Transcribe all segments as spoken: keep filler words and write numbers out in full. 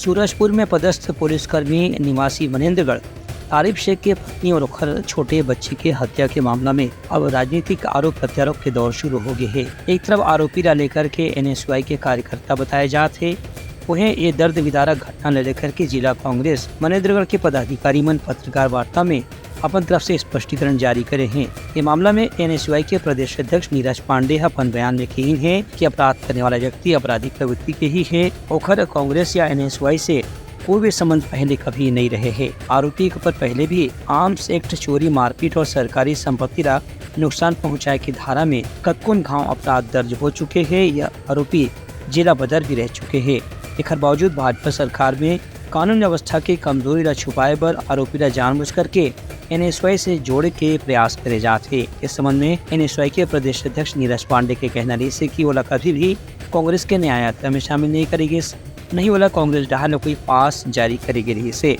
सूरजपुर में पदस्थ पुलिसकर्मी निवासी मनेंद्रगढ़ तारिफ शेख के पत्नी और ओखर छोटे बच्ची के हत्या के मामला में अब राजनीतिक आरोप प्रत्यारोप के दौर शुरू हो गए हे। एक तरफ आरोपी ला लेकर के एनएसयूआई के कार्यकर्ता बताए जात हे, उहें ये दर्द विदारक घटना ले लेकर के जिला कांग्रेस मनेंद्रगढ़ के पदाधिकारी मन पत्रकार वार्ता में अपन तरफ से स्पष्टीकरण जारी करे हें। ये मामला में एनएसयूआई के प्रदेश अध्यक्ष नीरज पांडे ह अपन बयान में कहिन हे कि अपराध करने वाला व्यक्ति आपराधिक प्रवृत्ति के ही हे, ओखर कांग्रेस या एनएसयूआई से कोई भी संबंध पहले कभी नहीं रहे हे। आरोपी के ऊपर पहले भी आर्म्स एक्ट, चोरी, मारपीट और सरकारी संपत्ति ला नुकसान पहुंचाए के धारा में कतकोन घाव अपराध दर्ज हो चुके हे। यह आरोपी जेला बदर भी रह चुके हे। एखर बावजूद भाजपा सरकार में कानून व्यवस्था के कमजोरी ला छुपाए बर आरोपी ला जानबूझ करके एनएसयूआई से जोड़े के प्रयास करे जात हे। इस संबंध में एनएसयूआई के प्रदेश अध्यक्ष नीरज पांडे के कहना रहिस हे कि ओला कभी भी कांग्रेस के न्याय यात्रा में शामिल नहीं करे गिस, नहीं ओला कांग्रेस डहार ले कोई पास जारी करे गे रहिस हे।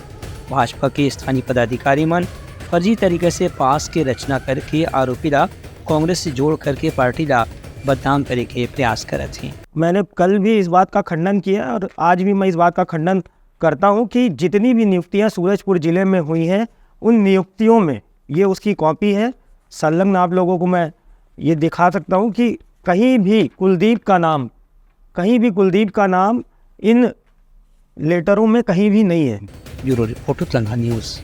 भाजपा के स्थानीय पदाधिकारी मन फर्जी तरीके से पास के रचना करके आरोपी ला कांग्रेस से जोड़ करके पार्टी ला बदनाम करे के प्रयास करत हे। मैंने कल भी इस बात का खंडन किया और आज भी मैं इस बात का खंडन करता हूं कि जितनी भी नियुक्तियां सूरजपुर जिले में हुई हैं, उन नियुक्तियों में, ये उसकी कॉपी है, संलग्न आप लोगों को मैं ये दिखा सकता हूं कि कहीं भी कुलदीप का नाम, कहीं भी कुलदीप का नाम इन लेटरों में कहीं भी नहीं है। Bureau report, Utlangha news.